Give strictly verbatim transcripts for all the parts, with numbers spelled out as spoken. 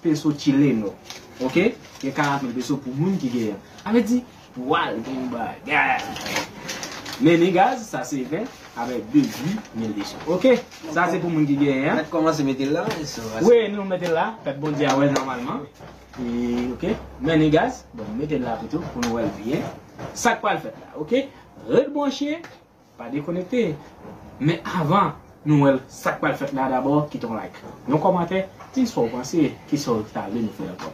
peso chileno. Oke? Gen karant mil peso pou moun ki genyen. Sa vle di, pral gen bagay. Men ni gaz, sa se ven avèk dezuit mil peso. Oke? Sa se pou moun ki genyen. Mèt kòmanse mete l la, so, wi, nou mete l la. Fèt Bondye a wè nòmalman. E, oke? Men ni gaz, bon, mete l la pito pou nou wè l byen. Sa k pral fèt la, oke? Ret branche. Pa dekonekte. Men avan nou wè sa k pral fèt la, dabò kite yon like, yon kòmantè, di sa w panse, kisa w ta vle nou fè ankò.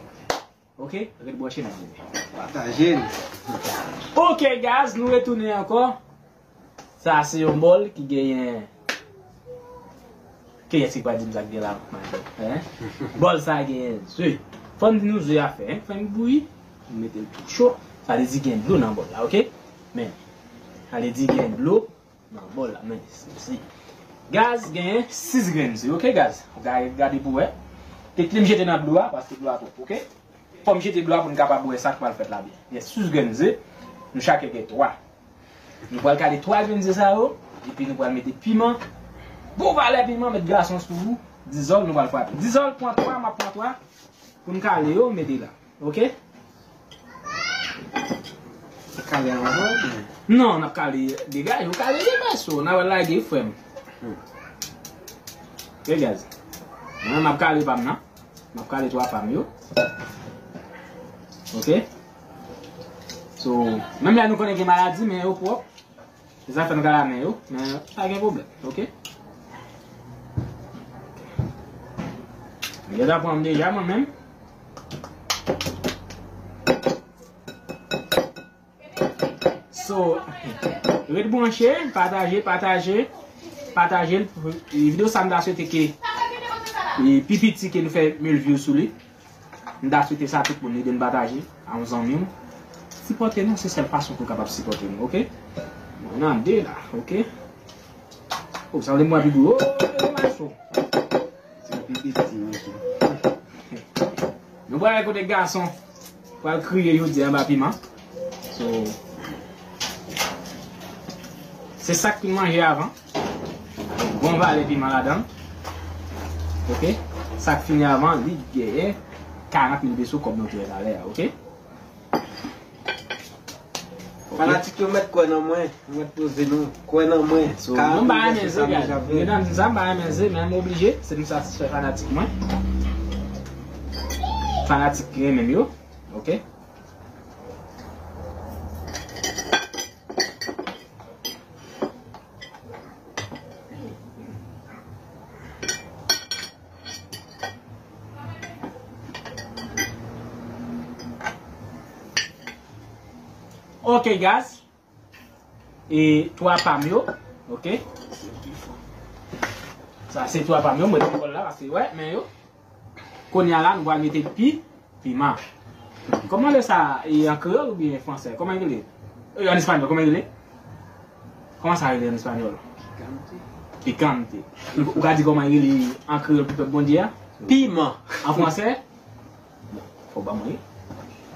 Oke, ret branche n ap vini. Pataje l. Oke, guys, nou retounen ankò. Sa se yon bòl ki genyen. Kiyès ki pral di m sa k gen la, my God? Hein? Bòl sa genyen ze. Fò n di nou ze a fè, hein? Fò n bouyi. Nou mete l tou cho. Sa vle di gen dlo nan bòl la, oke? Men, sa vle di gen dlo nan bòl la, men, se, se. Gaz genyen sis grenn ze, oke, gaz? Gade, gade pou wè. Kite m jete nan dlo a, paske dlo a twòp, oke? Fò m jete dlo a pou n kapab wè sa k pral fèt la byen. Gen sis grenn ze, nou chak gen twa. Nou pral kale twa grenn ze sa yo, epi nou pral mete piman. Bon valè piman, met gason sou ou. Dizòl, nou pral frape. Dizòl, pran twa, m ap pran twa. Pou n kale yo, mete la. Oke? Kale anvan, men. Non, n ap kale dega yo, kale dega so. N ap lage frè m. Hmm. Oke, guys. Mwen, m ap kale pa m nan. M ap kale twa pa m yo. Oke? So, menm lè nou konnen gen maladi, men yo pwòp. Se sa fè nou ka lamen yo, men pa gen pwoblèm, oke? M gentan pran m deja, mwen menm. So, ret branche, pataje, pataje, pataje l. E videyo sa, m ta swete ke, e, pi piti ke nou fè mil view sou li. M ta swete sa tout moun ede n pataje a yon zanmi w. Sipòte nou, se sèl fason pou w kapab sipòte nou, oke? Bon, n a de la, oke? O, sa vle m wè pi gwo. O, e maso. Se pi piti, mesye. Nou pral kote gason pral kriye jodi anba piman. So, se sa k fin manje avan. Bon valè piman ladan l. Oke? Sa k fini avan, li genyen karant mil peso kòb nou te wè talè a, oke? Oke? Fanatik yo mèt kwè nan mwen, mèt poze nou, kwè nan mwen. So, nou pa renmen ze, gade. Medam, sa m pa renmen ze, men m oblije, se pou m satisfè fanatik mwen. Fanatik ki renmen m yo, oke? Ok, guys. E twa pa m yo. Ok. Sa se twa pa m yo. Mwen te kòl la, paske, wè, men yo. Kounye a la, nou pral mete pi, piman. Kòman le sa, e an kreyòl oubyen fransè? Kòman yo rele? E, an espanyòl, kòman yo rele? Kòman sa rele an espanyòl? Picante. Picante. Ou ka di kòman yo rele an kreyòl pou pèp Bondye a? Piman. An fransè? Bon, fò w ban mwen li.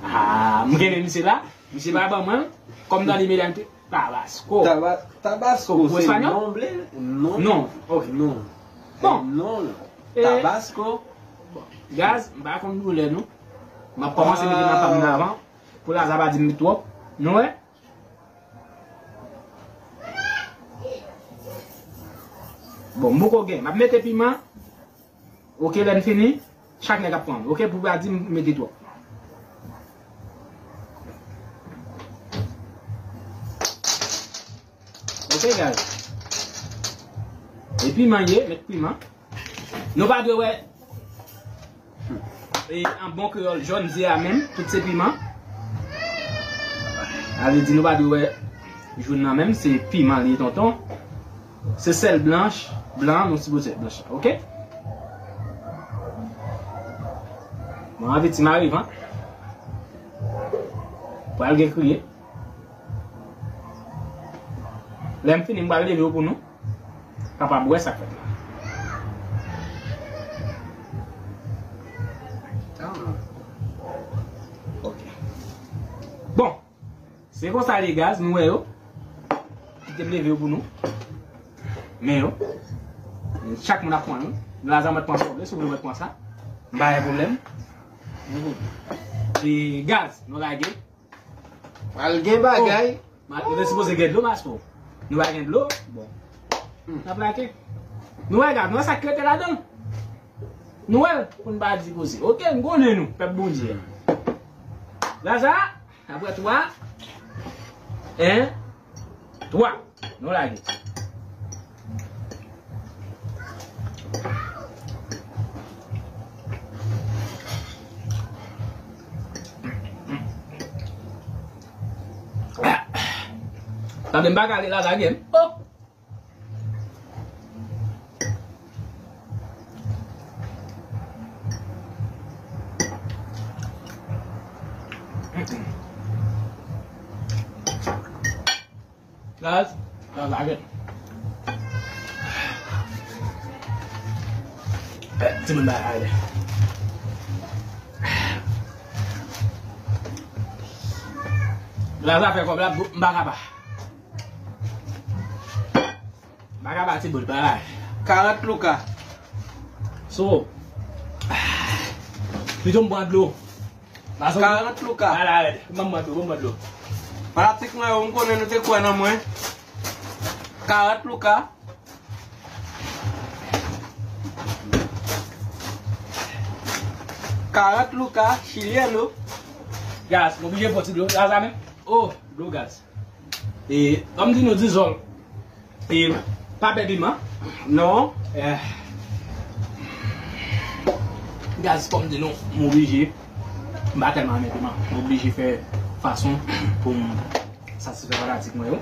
Ah, m gen men misye la. Misye pa ban mwen l. Kòm nan li medam te. Tabasco. Taba-, Tabasco, se non ble? Non. Non. Ok. Non. Bon. Non. E, Tabasco. Bon. Gaz, m pa konn doulè nou. M ap kòmanse mete nan pa m nan avan. Pou Laza pa di m met twòp. Nou wè? Bon, m poko gen. M ap mete piman. Ok, lè n fini, chak nèg ap pran. Ok, pou pa di m mete twòp. Ok, guys. E piman ye, met piman. Nou pa dwe wè, e, an bon kreyòl, jòn zye a menm, tout se piman. Sa vle di nou pa dwe wè jòn nan menm, se piman li ye, tonton. Se sèl blanch, blan, nou sipoze blanch la, ok? Bon, anvi ti mari van. Pral gen kriye. Lè m fini, m pral leve yo pou nou kapab wè sa k fèt la. Ok. Bon, se konsa, le gaz, nou wè yo. Kite m leve yo pou nou. Men yo. Chak moun ap pran yo. Laza mèt pran sa w vle, si w vle mèt pran sa. M pa gen pwoblèm. E gaz, nou lage. Pral gen bagay. Oh, ma-, nou te sipoze gen dlo, Maestro. Nou pa gen dlo? Bon. Hmm. N ap lage. Nou wè gaz, nou wè sa k rete ladan l. Nou wè l, pou n pa di koze. Oke, m konnen nou, pèp Bondye a. Gaz la, apre twa, en, twa. Nou lage. Tande m pa kale la, lage m. Oh! Gaz, gaz, lage. Timoun bay ale. Gaz la fè kòb la, m pa ka pa. M pa ka pa ti bout bagay. Karant louka. So, pito m pran dlo. Karant louka. Ala rèd. Ban m dlo, ban m dlo. Fanatik mwen yo, m konnen nou te kwè nan mwen. Karant louka. Karant louka, chilyen nou. Gaz, m oblije fè ti dlo. Gaz la menm. Oh, dlo gaz. E, ban m di nou dizòl. E, pa pè piman. Non. Eh. Gaz, fò m di nou, m oblije. M pa tèlman renmen piman. M oblije fè fason pou m satisfè fanatik mwen yo.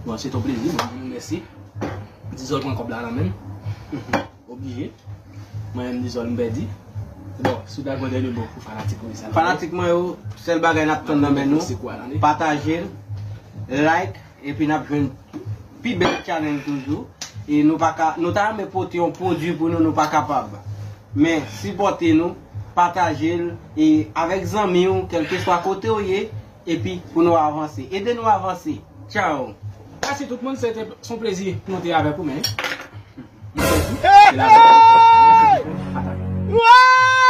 Bon, se ton plezi, bon, mèsi. Dizòl pran kòb la nan men m. Oblije. Mwen menm dizòl m pèdi. Bon, si w ta gade le bon pou fanatik ou sa. Fanatik mwen yo, sèl bagay n ap tann nan men nou, pataje l, like, epi n ap jwenn pi bèl challenge toujou. E nou pa ka, nou ta renmen pote yon pwodui pou nou, nou pa kapab. Men, sipòte nou, pataje l, e avèk zanmi w, kèlkeswa kote w ye, epi pou nou avanse. Ede nou avanse. Tchao. Mèsi tout moun, se te, se yon plezi pou nou te avèk ou, men. Mwen te di, se la. Mèsi pou pataje.